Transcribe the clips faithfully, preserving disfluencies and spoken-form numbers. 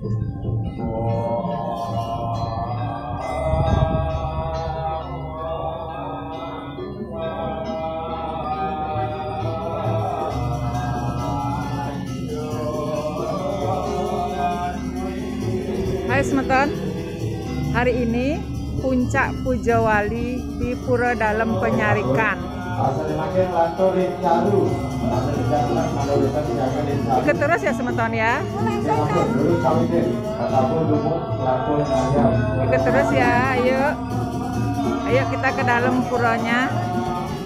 Hai semeton, hari ini puncak Puja Wali di Pura Dalem Penyarikan. Ikut terus ya semeton ya. Ikut terus ya, ayo. Ayo kita ke dalam puranya.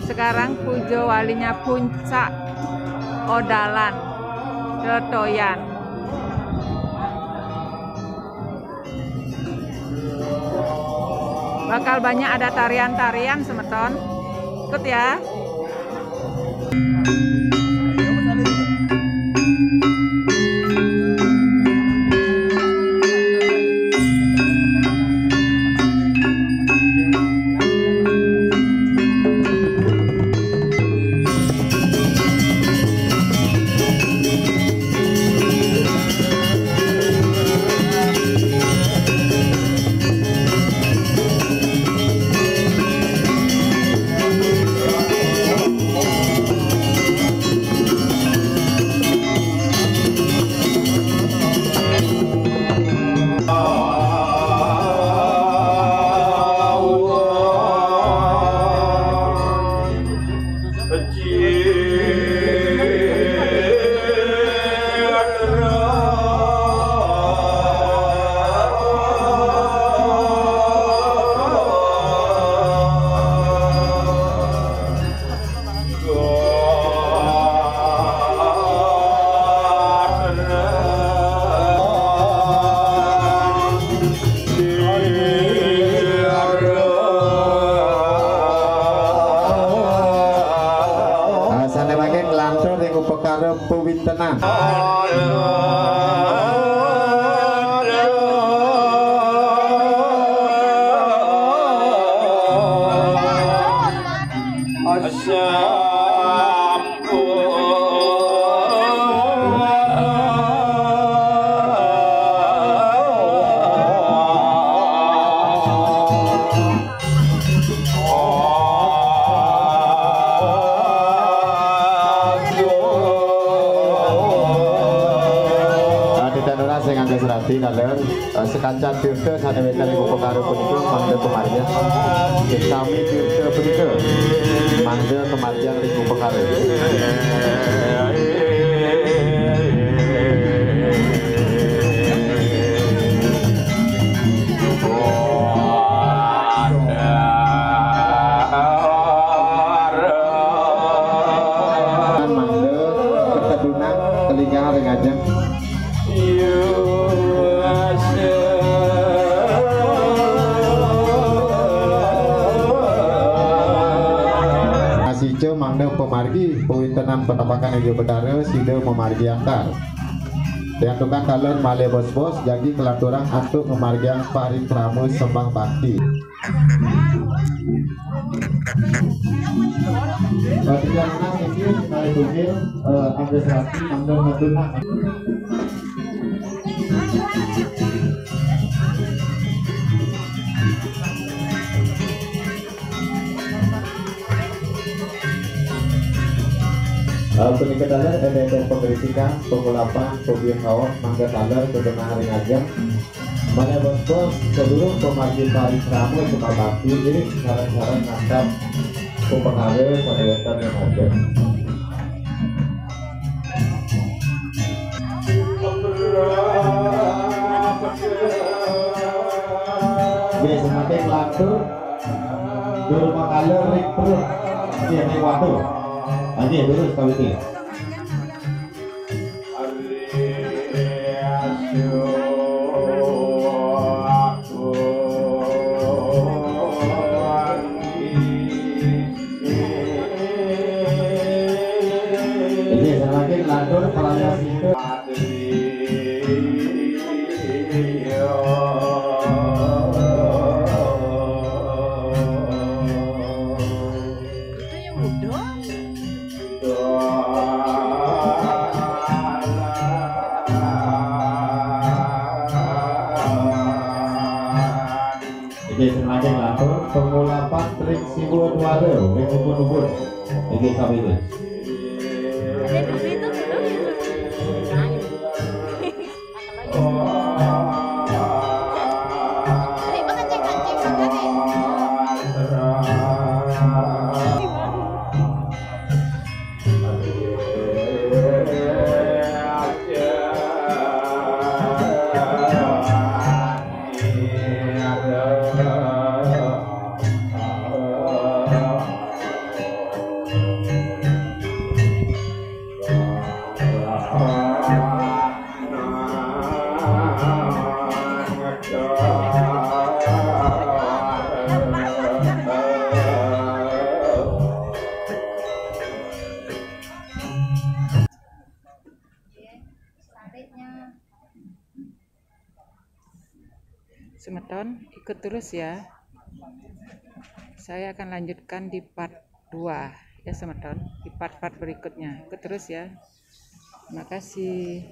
Sekarang Puja Walinya puncak Odalan, Totoyan. Bakal banyak ada tarian-tarian semeton. Ikut ya. Sane mangke nglantur ring upakara pawintenan. Adi danuran sing ngangge serati, kalih, eh, sekancan tirta sane wenten ing upakara punika mangda pamargin. Sami tirta punika mangda pamargin ring upakara. Mangda ketedunan kelinggahang ring ajeng. Asija mangda pamargi pawintenan panepakan Ida Betara, sida mamargi antar. Riantukan taler malih bos-bos, jagi kalanturang antuk ngamargiang parikrama sembah bakti. Batikan anak niki sekali tugil, eh, angga serati, mangga ngedunak. Eh, punika taler, enten pangripitan, pangulapan, pabiangaon, mangga taler kagenah ring ajeng. Malih bos-bos, sadurung pamargi parikrama sembah bakti, ngiring sareng-sareng ngangkat upakara sane wenten ring ajeng. Nggih, saking lantur, durmakala ring perut, nggih, ring watu. Nggih, durus kawiti. Ini semakin lantur perayaan kita. Itu yang muda. Oke, sing lajeng lantur pemula pat ring siwa duara ring ubun-ubun. Inggih, sami. Semeton, ikut terus ya. Saya akan lanjutkan di part dua ya, semeton. Di part-part berikutnya. Ikut terus ya. Terima kasih.